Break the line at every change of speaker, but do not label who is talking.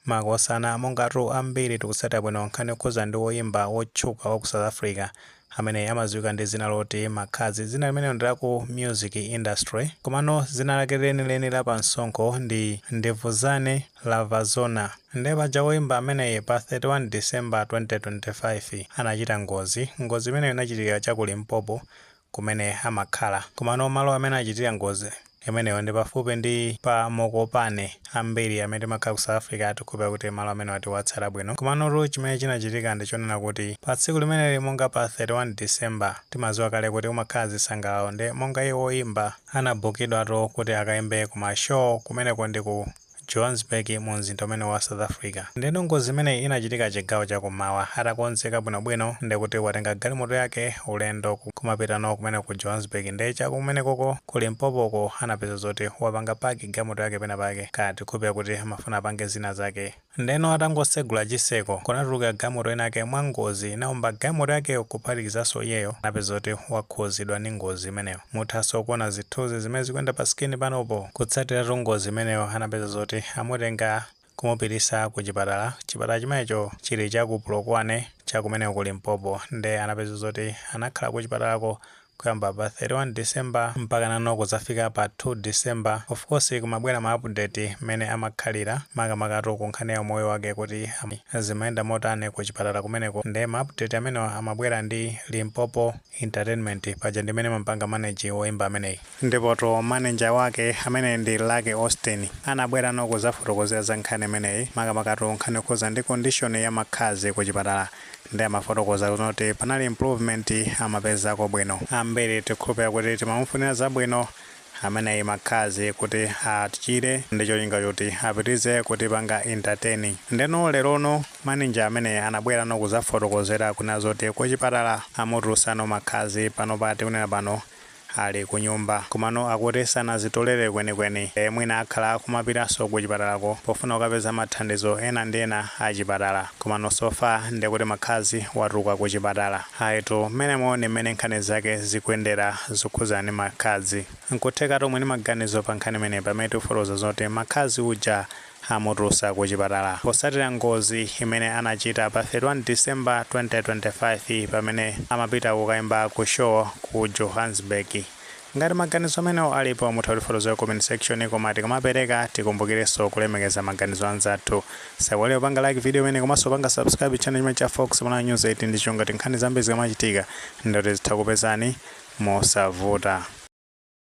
Makosana, mongatu ambiri tikutsatira bwino nkhani yokhuza ndi woyimba wotchuka wa ku South Africa amene amadziwika ndi zina loti Makhadzi. Zina limene ndi la ku music industry, komano zina lake lenileni la pamsonkho ndi Ndivuzane Lavazona. Ndiye paja woyimba ameneyi pa 31 December 2025 anachita ngozi. Ngozi imeneyo inachitika cha ku Limpopo kumene amakhala, komano malo amene achitira ngozi imeneyo ndi pafupi ndi pa Mokopane. Ambiri amene timakhala ku South Africa tikukhulupirira kuti malo amene atiwatsala bwino. Komanotu chimene chinachitika ndi chonena kuti pa tsiku limeneli, monga pa 31 December, timadziwa kale kuti umakhala zisangalalo. Ndi monga iye woyimba anabukidwatu kuti akayimbe ku ma show kumeneko ndi ku Johannesburg, mu mzinda umene wa South Africa. Ndeno ngozi imeneyi inachitika chigawo chakummawa. Atakonzeka bwinobwino, ndikuti watenga galimoto yake ulendo kumapitano kumene ku Johannesburg, ndi chakumenekoko ku Limpopoko anapeza zoti wapanga park galimoto yake pena pake, kaya tikhulupirira kuti amafuna apange zina zake. Ndeno atangosegula chiseko, kunatuluka galimoto inake mwangozi, inaomba galimoto yakeyo kuphatikizanso iyeyo. Anapeza zoti wakhuzidwa ndi ngozi imeneyo. Muthanso kuona zithunzi zimene zikuyenda pa screen panopo. Kutsatiratu ngozi imeneyo, anapeza zoti amutenga kumupitisa ku chipatala. Chipatala chimenecho chili cha ku Polokwane, chakumeneko ku Limpopo. Nde anapeza zoti anakhala ku chipatalako kuyamba pa 31 December mpaka nano kuzafika pa 2 December. Of course kumabwera ma update mmene amakhalira, makamakatu ku nkhani ya moyo wake, kuti zimayenda motani ku chipatala kumeneko. Nde ma update amenewa amabwera ndi Limpopo Entertainment, paja ndimene mampanga manage woyimba ameneyi. Ndipoto manager wake amene ndi Lucky Austin anabwera no kuzafotokozera za nkhani imeneyi, makamakatu nkhani yokhuza ndi condition ya Makhadzi ku chipatala. Ndi amafotokoza kuti panali improvement, amapezako bwino. Ambiri tikhulupirira kuti timamufunira zabwino ameneyi Makhadzi kuti atichire ndi cholinga choti apitize kutipanga entertain. Ndeno lerono manager amene anabwera no kuzafotokozera kuna zoti kuchipatala amutulutsano Makhadzi, pano pati kunena pano ali ku nyumba, komano akuti sanazitolere kwenikweni. Mwina akhala akumapitanso ku chipatalako pofuna kukapeza mathandizo ena ndi ena a chipatala, komano so far ndikuti Makhadzi watuluka ku chipatala. Ayitu, mmenemo ndi mmene nkhani zake zikuyendera zokhuzana ndi Makhadzi. Nkuthekatu mwini maganizo pa nkhani imeneyi, pamene tikufotokoza zoti Makhadzi uja amutulutsa ku chipatala potsatira ngozi imene anachita pa 31 December 2025 pamene amapita kukayimba ku show ku Johannesburg. Ngati maganizo amenewo alipo, mutha kutifotokozera comment section, koma tikamapereka tikumbukirenso kulemekeza maganizo anzathu. Saiwale kupanga like video imene komanso kupanga subscribe channel chimene cha Fox Malawi News 8, ndi chonga nkhani zambiri zikamachitika ndoti zitha kupezani mosavuta.